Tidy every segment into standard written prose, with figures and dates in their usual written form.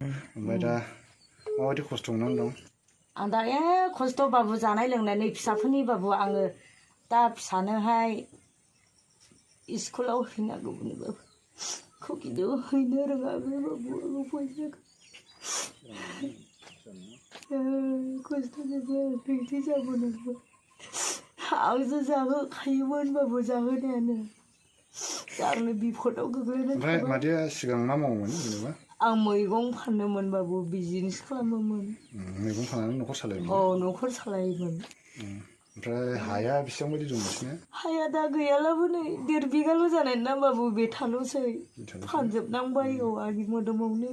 ओमफ्राय दा माबायदि खस्थ' मोननानै दं? आं दा खस्थ'बाबो जानाय लोंनायनि फिसाफोरनिबाबो आङो दा फिसानोहाय स्कुलाव हैनांगौमोनबाबो खिन्थु हैनो रोङाबो बाबु फैसा खस्थ'जोंबो बिदि जाबोनांगौ आंसो जाहोखायोमोनबाबो जाहोनायानो दा आंनो बिपदआव गोग्लैनानै ओमफ्राय मादैया सिगां मा मावोमोन जेनेबा? आं मैगं फानोमोनबाबो बिजनेस खालामोमोन। मैगं फाननानै न'खर सालायोमोन? औ न'खर सालायोमोन। ओमफ्राय हाया बेसेबां बायदि दं नोंसिना? हाया दा गैयालाबो नै 1.5 बिगाल' जानाय नांबाबो बेथाल'सै फानजोबनांबाय औ आंनि मोदोमावनो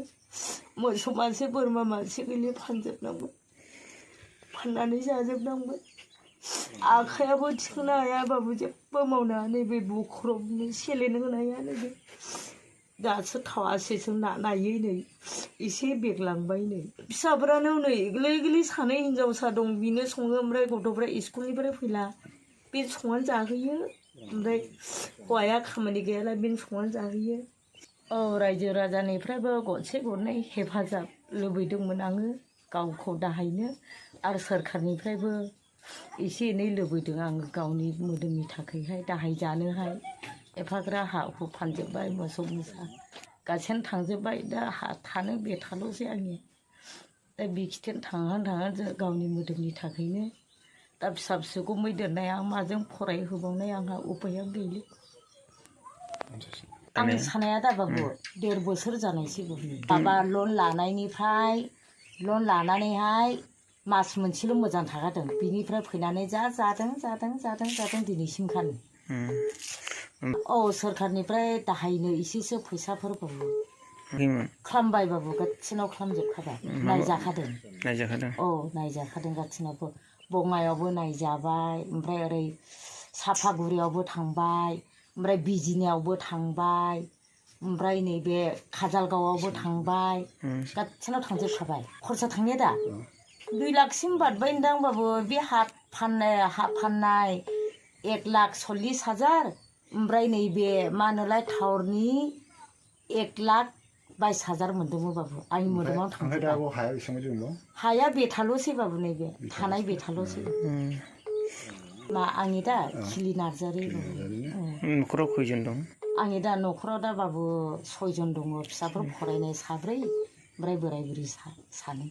मोसौ मासे बोरमा मासे गैले फानजोबनांबाय फाननानै जाजोबनांबाय आखाइयाबो थिखोनो हाया बाबु जेबो मावनो हाया नैबे बुख्रबनो सेलेन होनो हाया नैबे दासो थावासेसो नायै नै एसे बेरलांबाय नै फिसाफ्रानो नै गोरलै गोरलै सानै हिनजावसा दं बिनो सङो ओमफ्राय गथ'फ्रा स्कुलनिफ्राय फैला बे संनानै जाहोयो ओमफ्राय हौवाया खामानि गैयाला बेनो संनानै जाहोयो। औ रायजो राजानिफ्रायबो गरसे गरनै हेफाजाब लुबैदोंमोन आङो गावखौ दाहायनो आरो सोरखारनिफ्रायबो एसे एनै लुबैदों आङो गावनि मोदोमनि थाखायहाय दाहाय जानोहाय एफाग्रा हा हु फानजोब्बाय मोसौ मोसा गासैनो थांजोब्बाय दा हा थानो बेथाल'सै आंनि दा बिखिथेन थांहां गावनि मोदोमनि थाखायनो दा फिसा फिसौखौ मै दोननाय आं माजों फरायहोबावनाय आंहा उपाया गैले आं सानाया दाबाबो 1.5 बोसोर जानायसै माबा लन लानानैहाय मास मोनसेल' मोजां थागादों बिनिफ्राय फैनानै जादों दिनैसिमखालि औ सोरखारनिफ्राय दाहायनो एसेसो फैसाफोरबाबो खालामबायबाबो गासिनाव खालामजोबखाबाय नायजाखादों औ नायजाखादों गासिनावबो बङाइयावबो नायजाबाय ओमफ्राय ओरै साफागुरियावबो थांबाय ओमफ्राय बिजिनियावबो थांबाय ओमफ्राय नैबे काजलगावआवबो थांबाय गासिनाव थांजोबखाबाय खरसा थांनाया दा 2 लाखसिम बारबायदां बाबु बे हा फाननाय 1,40,000 ओमफ्राय नैबे मा होनोलाय टाउननि 1,22,000 मोनदोंमोन बाबु आंनि मोदोमाव थांजोबबाय हाया बेथाल'सै बाबु नैबे थानाय बेथाल'सै मा आंनि दा खिलि नार्जारि न'खराव खयजन दं? आंनि दा न'खराव दा बाबु 6 जन दङ फिसाफोर फरायनाय 3 ओमफ्राय बोराय बुरि 3